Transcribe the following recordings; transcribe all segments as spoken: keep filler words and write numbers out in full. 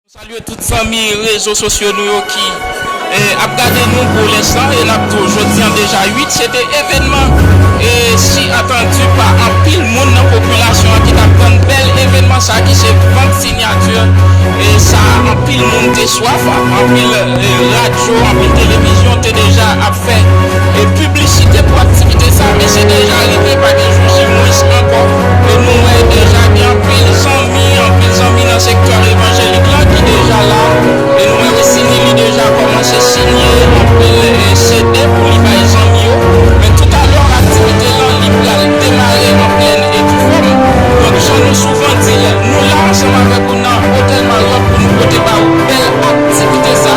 Salye tout zanmi rezo sosyo nou yo ki, eh, ap gade nou pou lenstan, e n ap di w, jodi an deja uit, se te evènman, eh, si atandi pa anpil moun nan popilasyon an ki t ap tann bèl evènman sa ki se vant sinyati, eh, sa anpil moun te swaf, anpil, eh, radyo, anpil televizyon te deja ap fè, eh, piblisite pou aktivite sa, men se deja rive, pa gen jou jimwens ankò. E nou wè deja gen anpil zanmi, anpil zanmi nan sektè evanjelik lan ki deja la. E nou wè Wesini li deja kòmanse sinye anpil, eh, C D pou li bay zanmi yo. Men toutalè aktivite lan li pral demare an plèn e di fòm. Donk, jan nou souvan di l, nou la ansanm avèk ou nan Otèl Marriott pou nou pote ba ou bèl aktivite sa.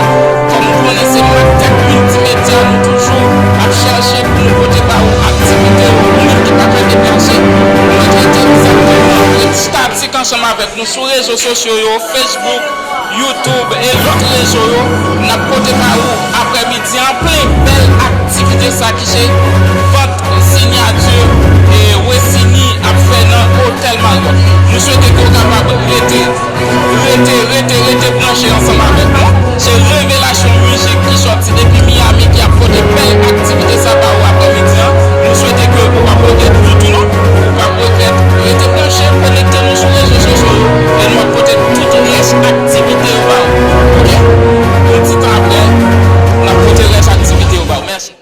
Kòm ou konnen se Maktèk Miltimedya, nou toujou ap chèche pou nou pote ba ou aktivite yo. Ou menm ki pa ka deplase, ou mèt rete egzakteman statik ansanm avèk nou sou rezo sosyo yo, Facebook, YouTube e lòt rezo yo. N ap pote ba ou aprèmidi an plen bèl aktivite sa ki se vant sinyati, e Wesini ap fè nan Otèl Marriott. Nou swete ke w kapab rete, rete, rete, rete branche ansanm avèk nou. Se Revelasyon Mizik ki sòti depi Miami ki ap pote bèl aktivite sa ba ou aprèmidi an. Nou swete ke ou p ap regrèt ditou non. Ou p ap regrèt. Rete branche, konekte nou sou rezo sosyo yo e nou ap pote tout lès aktivite yo ba ou. Oke? Yon ti tan apre, n ap pote rès aktivite yo ba ou. Mèsi.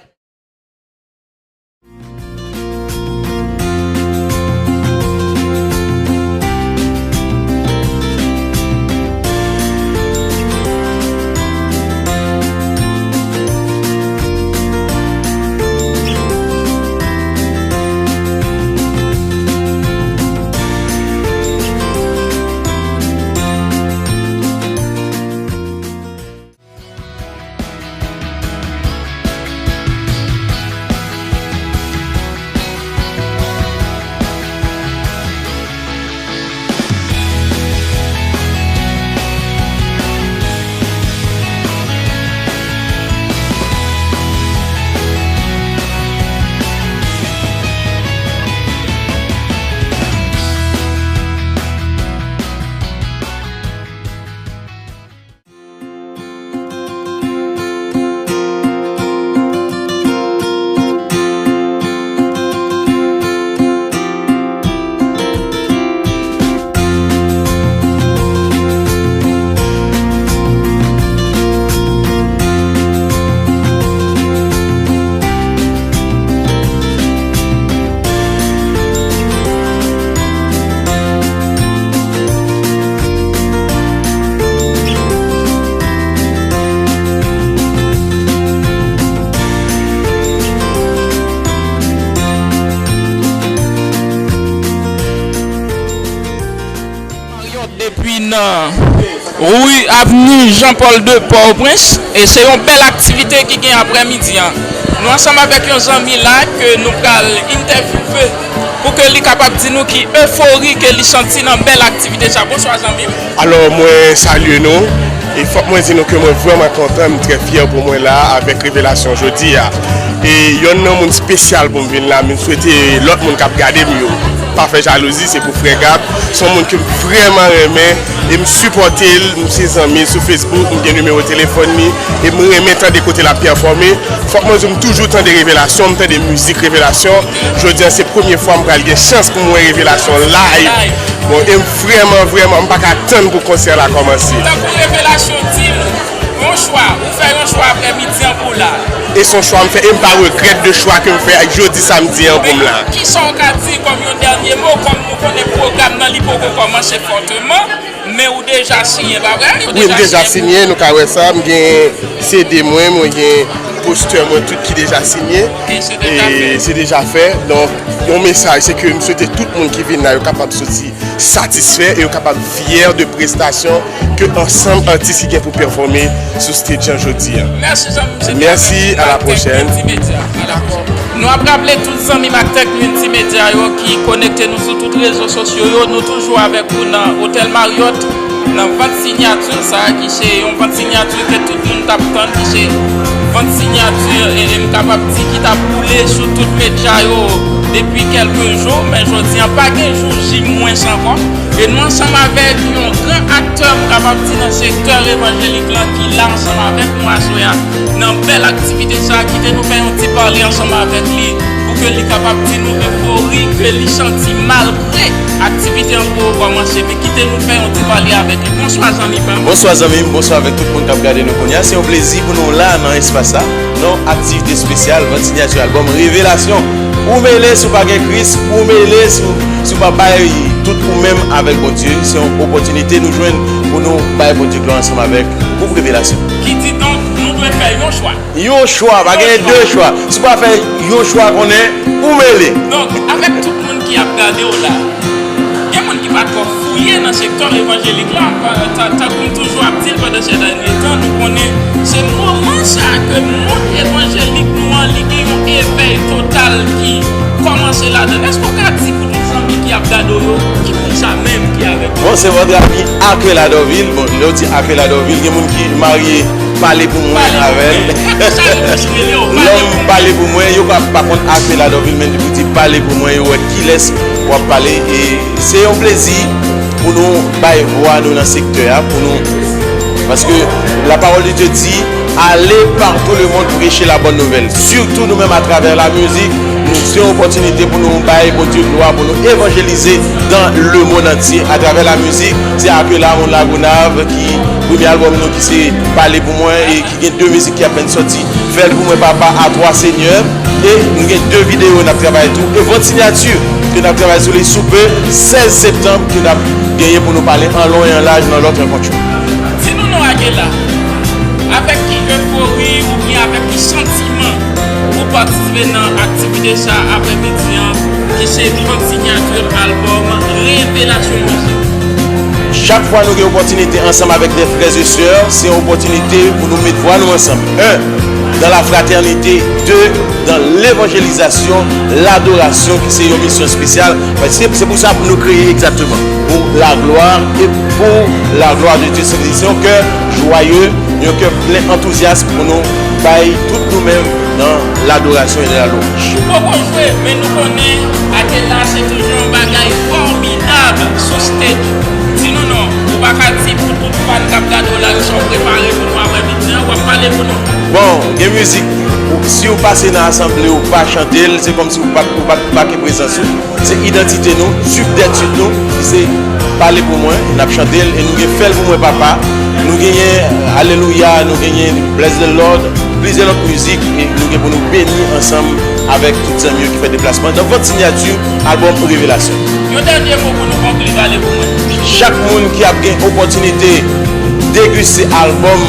Depi nan ri Avni Jean Paul de Pòtoprens, e se yon bèl aktivite ki gen aprèmidi an. Nou ansanm avèk yon zanmi la ke nou pral entèvyouve pou ke li kapab di nou ki efori ke li santi nan bèl aktivite sa. Bonswa zanmi m. Alò, mwen salye nou. E fòk mwen di nou ke mwen vrèman kontan, m trè fyè pou mwen la avèk Revelasyon jodi a. E yonn nan moun espesyal pou m vin la, m swete lòt moun k ap gade m yo pa fè jalouzi, se pou frè Gab. Se yon moun ke m vrèman renmen e m sipòte l, m se zanmi l sou Facebook, m gen nimewo telefòn li e m renmen tande kote l ap pèfòme. Fòk mwen di w, m toujou tande Revelasyon, m tande mizik Revelasyon. Jodi a, se premye fwa m pral gen chans pou m wè Revelasyon live. Bon, e m vrèman, vrèman, m pa ka tann pou konsè la kòmanse. Tankou Revelasyon di l, yon chwa, ou fè yon chwa aprèmidi an pou w la. E se yon chwa m fè, e m pa regrèt de chwa ke m fè jodi samdi an pou m la. Kisa w ka di kòm yon dènye mo, kòm nou konnen pwogram nan li poko kòmanse fòteman? Men ou deja siyen, pa vre? Wi, m deja siyen, nou ka wè sa. M gen C D mwen, mwen gen postè mwen, tout ki deja siyen. E se deja fè. Donk, yon mesaj, se ke m swete tout moun ki vin la, yo kapab soti satisfè e yo kapab fyè de prestasyon ke ansanm atis ki gen pou pèfòme sou stage an jodi a. Mèsi, zanmi m. Mèsi, à la prochaine. Dakò. Nou ap raple tout zanmi Maktèk Miltimedya yo ki konekte nou sou tout rezo sosyo yo, nou toujou avèk ou nan Otèl Marriott, nan vant sinyati sa, ki se yon vant sinyati ke tout moun t ap tann, ki se vant sinyati, e, e m kapab di ki t ap boule sou tout medya yo depi kèlke jou, men jodi an pa gen jou jimwens ankò. E Nou ansanm avèk yon gran aktè, m kapab di, nan sektè evanjelik lan ki la ansanm avèk nou aswè a. Nan bèl aktivite sa a, kite nou fè yon ti pale ansanm avèk li pou ke li kapab di nou efori ke li santi malgre aktivite an poko kòmanse. Men kite nou fè yon ti pale avèk li. Bonswa zanmi pa m. Bonswa zanmi m, bonswa avèk tout moun k ap gade nou kounye a. Se yon plezi pou nou la nan espas sa. Non aktivite espesyal, vant sinyati albòm Revelasyon. Ou mele si w pa gen Kris, ou mele si w, si w pa bay tout ou menm avèk Bondye. Se yon opòtinite nou jwenn pou nou bay Bondye glwa ansanm avèk gwoup Revelasyon. Kididonk, nou dwe fè yon chwa. Yon chwa, pa gen de chwa. Si w pa fè yon chwa, konnen ou mele. Donk, avèk tout moun ki ap gade w la, gen moun ki pa twò fouye nan sektè evanjelik la, pa- ta- tankou m toujou ap di l pandan sèt ane tan, nou konnen se moman sa a ke mond evanjelik nou an, li gen yon evèy total ki kòmanse ladan l. Èske w ka di pou tout zanmi ki ap gade w yo, ki moun sa menm ki avèk ou? Bon, se vòt zanmi Aquela Dorvil. Bon, lè w di Aquela Dorvil, gen moun ki marye Pale pou mwen avè l. Lòm pale pou mwen, yo pa, pa konn Aquela Dorvil, men depi w di pale pou mwen, yo wè kilès w ap pale. E se yon plezi pou nou bay vwa nou nan sektè a, pou nou, paske la parole de Dieu dit, allez par tout le monde prêcher la bonne nouvelle. Sitou nou menm atravè la mizik, nou se yon opòtinite pou nou bay Bondye glwa, pou nou evanjelize dans le monde entier atravè la mizik. Se Aquela, moun Lagonav, ki premye albòm nou ki se Pale pou mwen e ki gen de mizik ki apèn sòti, Fè l pou mwen papa, A twa Senyè, e nou gen de videyo n ap travay tou, e vant sinyati ke n ap travay sou li sou pe, sèz septanm, ke n ap genyen pou nou pale an lon e an laj nan lòt rankont yo. Di nou non Aquela, avèk ki efori oubyen avèk ki santiman ou patisipe nan aktivite sa aprèmidi an, ki se vant sinyati albòm Revelasyon Mizik. Chak fwa nou gen opòtinite ansanm avèk de frè e sè, se yon opòtinite pou nou met vwa nou ansanm. En, dans la fraternité, de, dans l'évangélisation, l'adoration, ki se yon misyon espesyal. Se, se pou sa pou nou kreye egzakteman. Pour la gloire et pour la gloire de Dieu. Se yon kè jwaye, yon kè plen antouzyas pou nou bay tout nou menm nan ladorasyon e la lwanj. Nou poko jwe, men nou konnen Aquela se toujou yon bagay fòmidab sou stage. Di nou non, ou pa ka di pou tout fan k ap gade w la, ki sa w prepare pou nou aprèmidi an, w ap pale pou nou. Bon, gen mizik, ou- si w pase nan asanble, ou pa chante l, se kòmsi ou pa, ou pa make prezans ou. Se idantite nou, tube des tubes nou, ki se Pale pou mwen, n ap chante l, e nou gen Fè l pou mwen papa, nou genyen Alelouya, nou genyen Bless the Lord, plizyè lòt mizik, e nou gen pou nou beni ansanm avèk tout zanmi yo ki fè deplasman nan vant sinyati albòm Revelasyon. Yon dènye mo pou nou konkli, Pale pou mwen. Chak moun ki ap gen opòtinite degiste albòm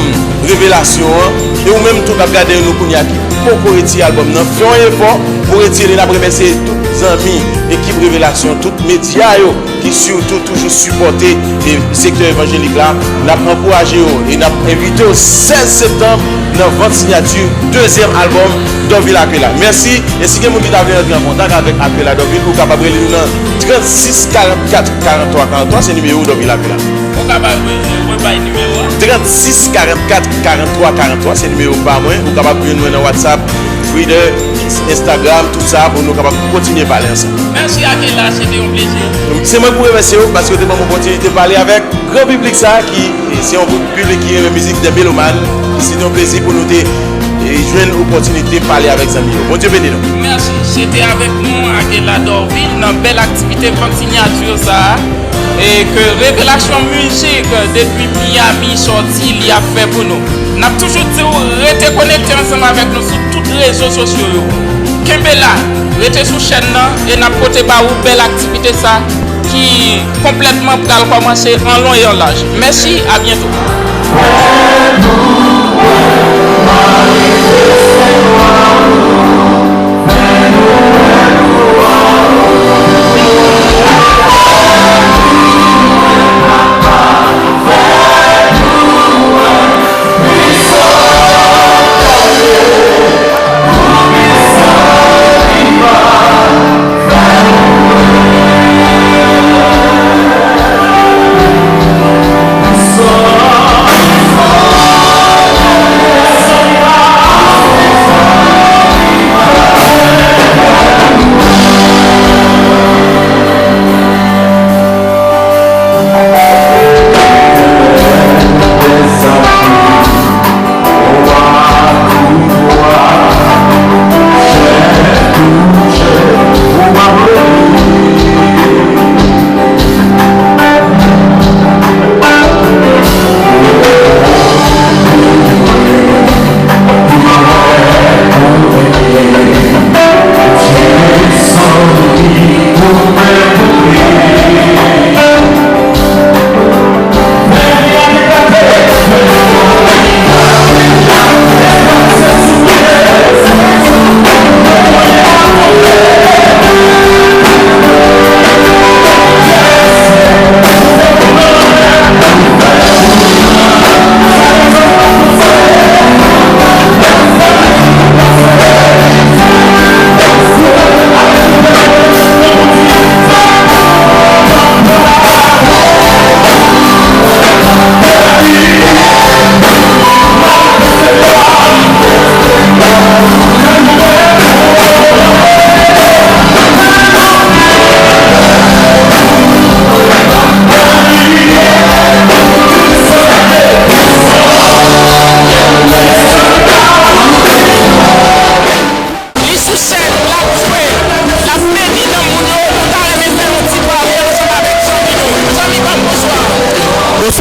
Revelasyon an, e ou menm tou k ap gade nou kounye a ki poko retire albòm nan, fè yon efò pou retire li. N ap remèsye tout zanmi, ekip Revelasyon, tout medya yo ki sitou toujou sipòte e sektè evanjelik la. N ap ankouraje yo e n ap envite yo sèz septanm nan vant sinyati dezyèm albòm Dorvil Aquela. Mèsi. E si gen moun ki ta vle rantre an kontak avèk Aquela Dorvil, ou kapab rele nou nan trannsis karannkat karanntwa karanntwa, se nimewo Dorvil Aquela. Ou kapab, euh, repay nimewo a? Trannsis karannkat karanntwa karanntwa, se nimewo pa mwen. Ou kapab jwenn mwen nan WhatsApp, Twitter, Instagram, tout sa, pou nou kapab kontinye pale ansanm. Mèsi Aquela, se te yon plezi. Se mwen pou remèsye w, paske w te ban m opòtinite pale avèk gran piblik sa, ki se yon piblik ki renmen mizik, de melomàn, ki se te yon plezi pou nou te, e, jwenn opòtinite pale avèk zanmi yo. Bondye beni nou. Mèsi. Se te avèk nou, Aquela Dorvil, nan bèl aktivite vant sinyati sa a, e ke Revelasyon Mizik, depi Miami, sòti, li ap fè pou nou. N ap toujou di w, rete konekte ansanm avèk nou sou tout rezo sosyo yo. Kenbe la, rete sou chèn nan, e n ap pote ba ou bèl aktivite sa ki konplètman pral kòmanse an lon e an laj. Mèsi, a byento.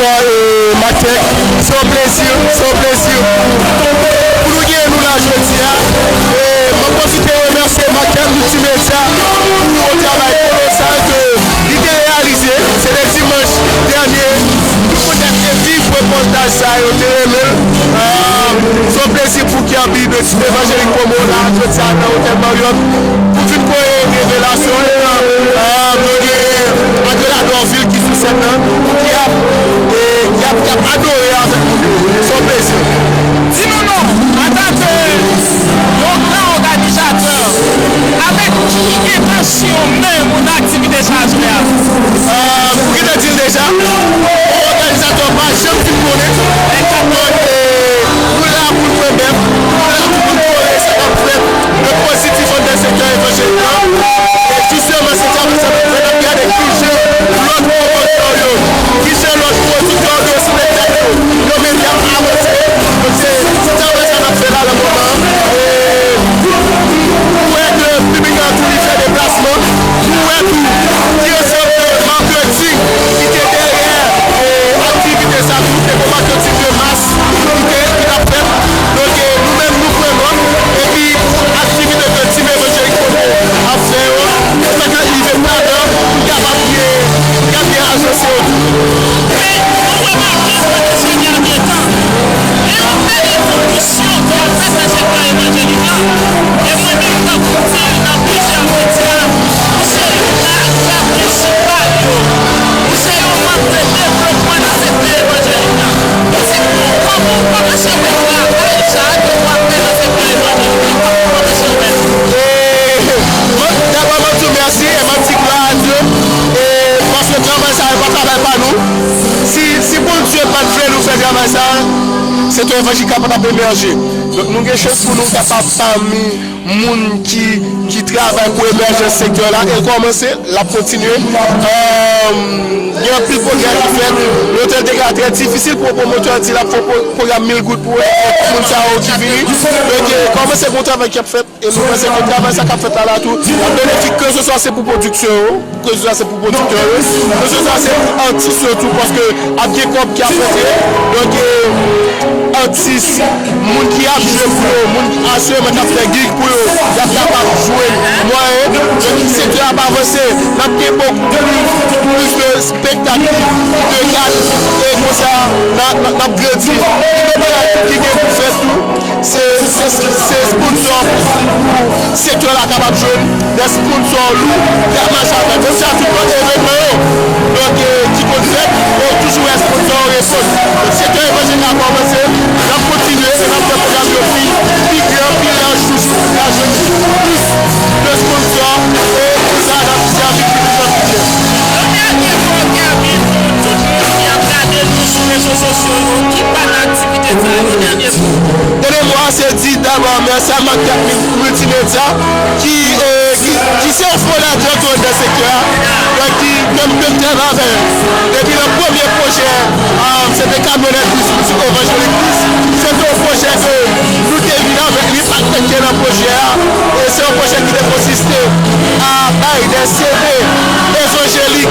Bonswa, e, Maquette. Se yon plezi, se yon plezi pou, pou nou genyen nou la jodi a. E, mwen pwofite remèsye Maquette Multimedia pou yon travay kolosal ke li te reyalize. Se te dimanch dènye, nou poutèt te viv repòtaj sa yo, te renmen l. E, se yon plezi pou Kirby de Evanjelik Promo la, jodi a nan Otèl Marriott, pou vin pote revelasyon, e, e, nou gen André Ladorville ki sou sèn nan, ki ap, e, ki ap, ki ap adore avèk nou. Se yon plezi. Di nou non, antanke yon gran òganizatè, avèk ki entansyon menm ou nan aktivite sa a jodi a? E, ou gentan di l deja, yon òganizatè pa janm fin konnen. Donk, e, nou la pou n pran bèf, nou la pou n kore sa k ap fèt de pozitif anndan sektè evanjelik la. E jisteman, se travay sa n ap fè, n ap gade ki jan lòt pwomotè yo, ki jan lòt pwodiktè yo, sou lè tèt yo, yo menm y ap avanse. Donk, se, se travay sa n ap fè la nan moman an. E, ou wè ke piblik la tou li fè deplasman. Nou wè tou ki ansanm de maketing ki te dèyè, e, aktivite sa tou, se te yon maketing de mas ki te, ki t ap fèt. Donk, e, nou menm, nou pran nòt, epi aktivite ke Team Evanjelik Promo ap fè yo, nou fè ke rive talè pou n kapab byen, pou n kapab byen ajanse yo tou. Men, nou remake, pandan se dènye tan, gen yon bèl evolisyon ki ap fèt nan sektè evanjelik la. E mwen menm, tankou m di nan plizyè medya, ou se youn nan aktè prensipal yo. Ou se yon manm de devlopman nan sektè evanjelik la. Di nou, kòman w kòmanse wè travay sa a ke w ap fè nan sektè evanjelik la? Kòman w kòmanse wè l? E, mwen, dabò, mwen di w mèsi e mwen di glwa a Dye. E, paske travay sa a, e pa travay pa nou. Si, si Bondye pa t vle nou fè travay sa a, sektè evanjelik la pa t ap emèje. Donk, nou gen chans pou nou kapab pami moun ki, ki travay pou emèjans sektè la, e l kòmanse, l ap kontinye. Èm, gen anpil pwogrè ki fèt. Lotèl Dega trè difisil pou yon pwomotè di l ap fè yon pwo-, pwogram mil goud pou, e, pou moun sa yo ki vini. Donk, e, kòmanse gen yon travay k ap fèt, e nou panse ke travay sa k ap fèt la, la tou, l ap benefik, ke se swa se pou pwodiksyon yo, ke se swa se pou pwodiktè yo, ke se swa se pou atis yo tou, paske ap gen kòb ki ap rantre. Donk, e, atis, moun ki ap jwe pou yo, moun ki asirèman k ap fè gig pou yo, y ap kapab jwenn mwayen. Donk, sektè a ap avanse, n ap gen bokou plis, plis de espektak de gad, e konsa, n a, n a, n ap grandi. Gen de bagay ki gen pou fèt tou. Se, se, se sponsò pou sektè la kapab jwenn de sponsò lou k ap mache avè l. Menm jan tout lòt evènman yo, donk, e, ki konn fèt, ou toujou wè sponsò yo reponn. Donk, sektè evanjelik la kòmanse, n ap kontinye, e n ap fè pwogram yo pi, pi gran, pi laj toujou, pou n ka jwenn plis de sponsò, e konsa, n ap sèvi piblik lan pi byen. Yon dènye mo, Kevin, pou tout moun ki ap gade nou sou rezo sosyo yo, ki pa nan aktivite sa a, yon dènye mo. Dènye mo a, se di dabò mèsi a Maquette Multimedia ki, e, ki, ki se yon fondatè tou anndan sektè a, donk ki menm menm tèm avè depi nan premye pwojè, a, se te kamyonèt bus, bus evanjelik bus. Se te yon pwojè ke nou te vin avèk li, pa t te gen nan pwojè a. E se yon pwojè ki te konsiste a bay de C D evanjelik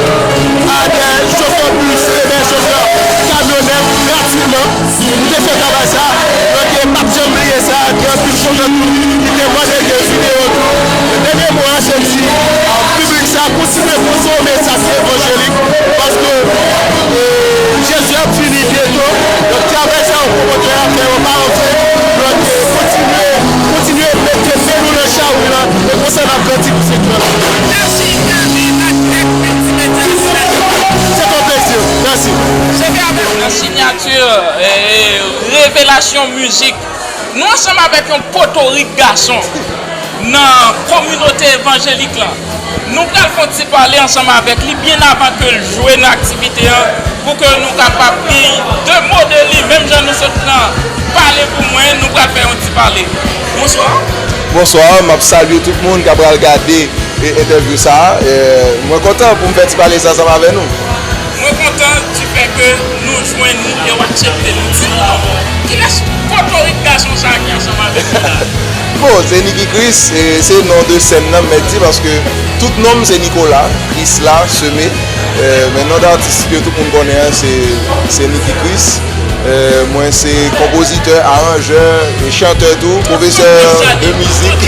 a de chofè bis e de chofè kamyonèt gratitman. Nou te fè travay sa, donk, e, m p ap janm bliye sa, gen anpil chofè tou ki te mande de videyo tou. Dènye mo a, se di, a, piblik sa kontinye konsome sa ki evanjelik, paske, e, Jezi ap vini byento, donk, travay sa yo pwomotè a fè yo pa anfen, donk, e, kontinye, kontinye mete men nou nan chari la, e konsa n ap grandi pou sektè la. Mèsi, Kevin, ak Tech Multimedia. Se yon plezi. Mèsi. Cheve avèk. Nan sinyati, e, Revelasyon Mizik. Nou ansanm avèk yon potorik gason nan kominote evanjelik lan. Nou pral fè yon ti pale ansanm avèk li byen avan ke l jwe nan aktivite an, pou ke nou kapab gen de mo de li, menm jan nou sot nan pale pou mwen, nou pral fè yon ti pale. Bonswa. Bonswa, m ap salye tout moun k ap pral gade e entèvyou sa a. E, mwen kontan pou m fè ti pale sa ansanm avè nou. Mwen kontan di fè ke nou jwenn ou e w aksepte nou. Di nou non, kilès potorik gason sa a ki ansanm avèk nou la? Bon, se Nicky Chris, e se non de sèn nan m mèt di, paske tout non m se Nicolas, Chris la, Semé. E, men non datis ke tout moun konnen an, se, se Nicky Chris. E, mwen se konpozitè, aranjè, e chantè tou, pwofesè de mizik.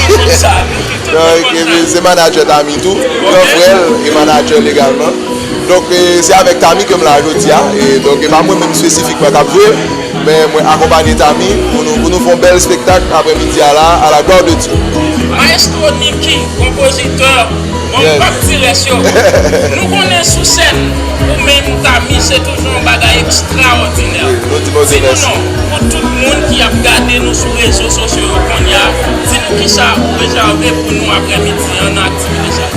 Donk, e, se manadjè Tamy tou, gran frè l e manadjè l egalman. Donk, e, se avèk Tamy ke m la jodi a. E, donk, e pa mwen menm espesifikman k ap jwe, men mwen akonpanye Tamy pou nou, pou nou fè yon bèl espektak aprèmidi a la, à la gloire de Dieu. Maestro Nicky, konpozitè, bon, m p ap di rès yo. Nou konnen sou sèn, ou menm, Tamy, se toujou yon bagay ekstraòdinè. Wi, nou di Bondye mèsi. Di nou non, pou tout moun ki ap gade nou sou rezo sosyo yo kounye a, di nou kisa ou rezève pou nou aprèmidi an nan aktivite sa.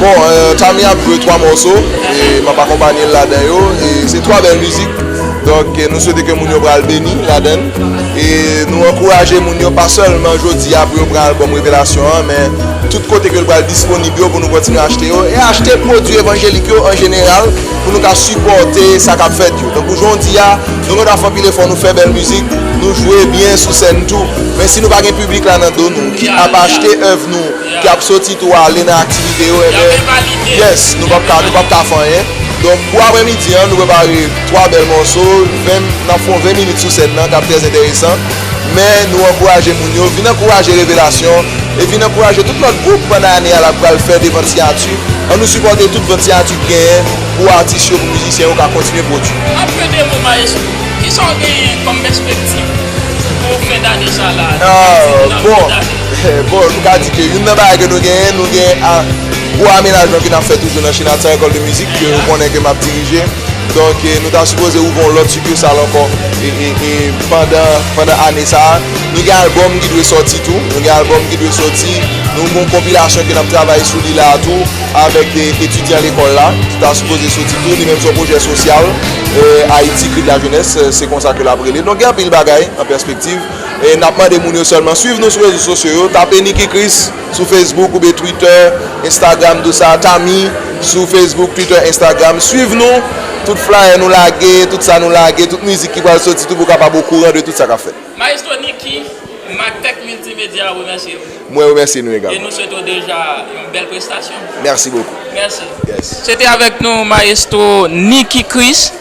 Bon, euh, Tamy ap jwe twa mòso, e m ap akonpanye l ladan yo, e se twa bèl mizik. Donk, e nou swete ke moun yo pral beni ladan l. E nou ankouraje moun yo pa sèlman jodi a pou yo pran albòm Revelasyon an, men tout kote ke l pral disponib yo pou nou kontinye achte yo, e achte pwodui evanjelik yo an jeneral pou nou ka sipòte sa k ap fèt yo. Donk, pou jodi a, nou gen dwa fè anpil efò, nou fè bèl mizik, nou jwe byen sou sèn tou, men si nou pa gen piblik la nan do nou, ki ap achte èv nou, ki ap soti tou ale nan aktivite yo, enben, yes, nou p ap ka, nou p ap ka fè anyen. Donk, pou aprèmidi an, nou prepare twa bèl mòso, ven, n ap fè yon ven minit sou sèn nan, k ap trè enteresan. Men, nou ankouraje moun yo, vin ankouraje Revelasyon, e vin ankouraje tout lòt gwoup pandan ane a l ap pral fè de vant siyati. Ann nou sipòte tout vant siyati k genyen pou atis yo, pou mizisyen yo ka kontinye pwodui. An de mo, Maestro, kisa w genyen kòm pèspektiv pou fen dane sa la? Ah, bon. Bon, m ka di ke youn nan bagay ke nou genyen, nou gen a, gwo amenajman ke n ap fè toujou nan Chinatown École de Musique, ke ou konnen ke m ap dirije. Donk, e, nou ta sipoze ouvri yon lòt sikisal ankò, e, e, e, pandan, pandan ane sa a. Nou gen albòm ki dwe sòti tou. Nou gen albòm ki dwe sòti. Nou gen yon konpilasyon ke n ap travay sou li la a tou, avèk de etidyan lekòl la, ki ta sipoze sòti tou. Li menm se yon pwojè sosyal, e, Haïti, cri de la jeunesse, e, se konsa ke l ap rele. Donk, gen anpil bagay an pèspektiv. E n ap mande moun yo sèlman swiv nou sou rezo sosyo yo, tape Nicky Chris sou Facebook oubyen Twitter, Instagram, tou sa, Tamy sou Facebook, Twitter, Instagram. Swiv nou, tout flyer nou lage, tout sa nou lage, tout mizik ki pral sòti tou, pou w kapab okouran de tout sa k ap fèt. Maestro Nicky, Mactech Multimédia remèsye w. Mwen remèsye nou egalman. E nou swete w deja yon bèl prestasyon. Merci beaucoup. Merci. Yes. Se te avèk nou, Maestro Nicky Chris.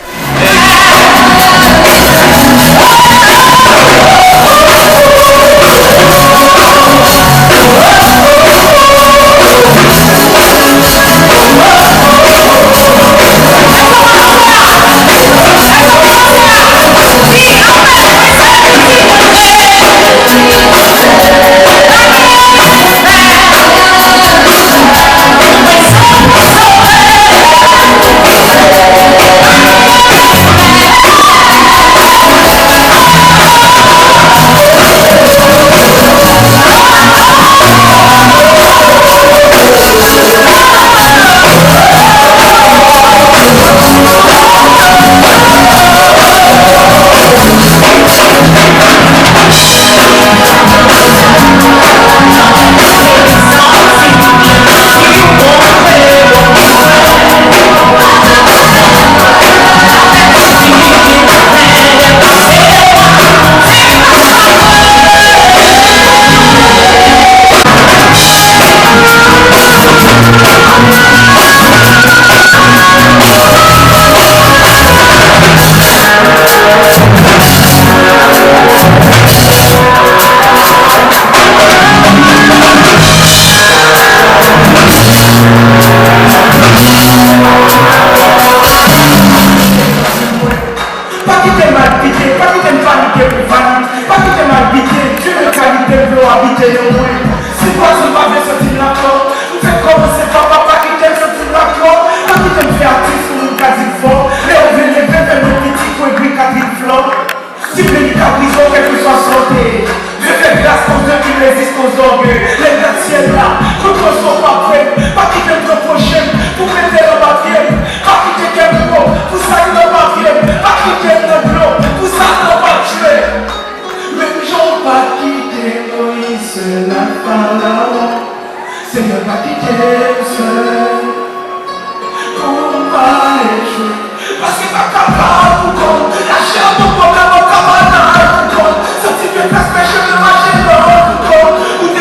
Pa kite m al bite, pa kite m panike pou vag. Pa kite m al bite, Dye mwen kalite m vle w abite nan mwen. Si vwazin pa vle santi m lakò, m fèk kòmanse papa, pa kite m santi m lakò. Pa kite m fè atis pou moun ka di m fò. Lè yo vle leve, fè mwen piti, kwen gri Katrin Flò. Sible li ka brize w kèlkeswa sa w te ye. Dye fè gras aux deux qui résistent aux orgueilleux. Lè grasyèl la, kontwòl sa w pa vre. Pa kite m pran pwochen m pou mete l anba pye m. Pa kite kè m gwo pou sa li anba pye m. Pa kite m nan dlo pou sa anba dye. Menm jan w pa t kite Moyiz sèl ak Farawon. Senyè, pa kite m sèl pou m pa echwe. Paske m pa kapab pou kò m. Lachè an twòp pwoblèm, m pa kapab nan al pou kò m. Santi ke pès pèche m nan mache nan al pou kò m. Ou te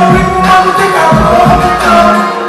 Wi, pou mwen, nou te ka pran tan.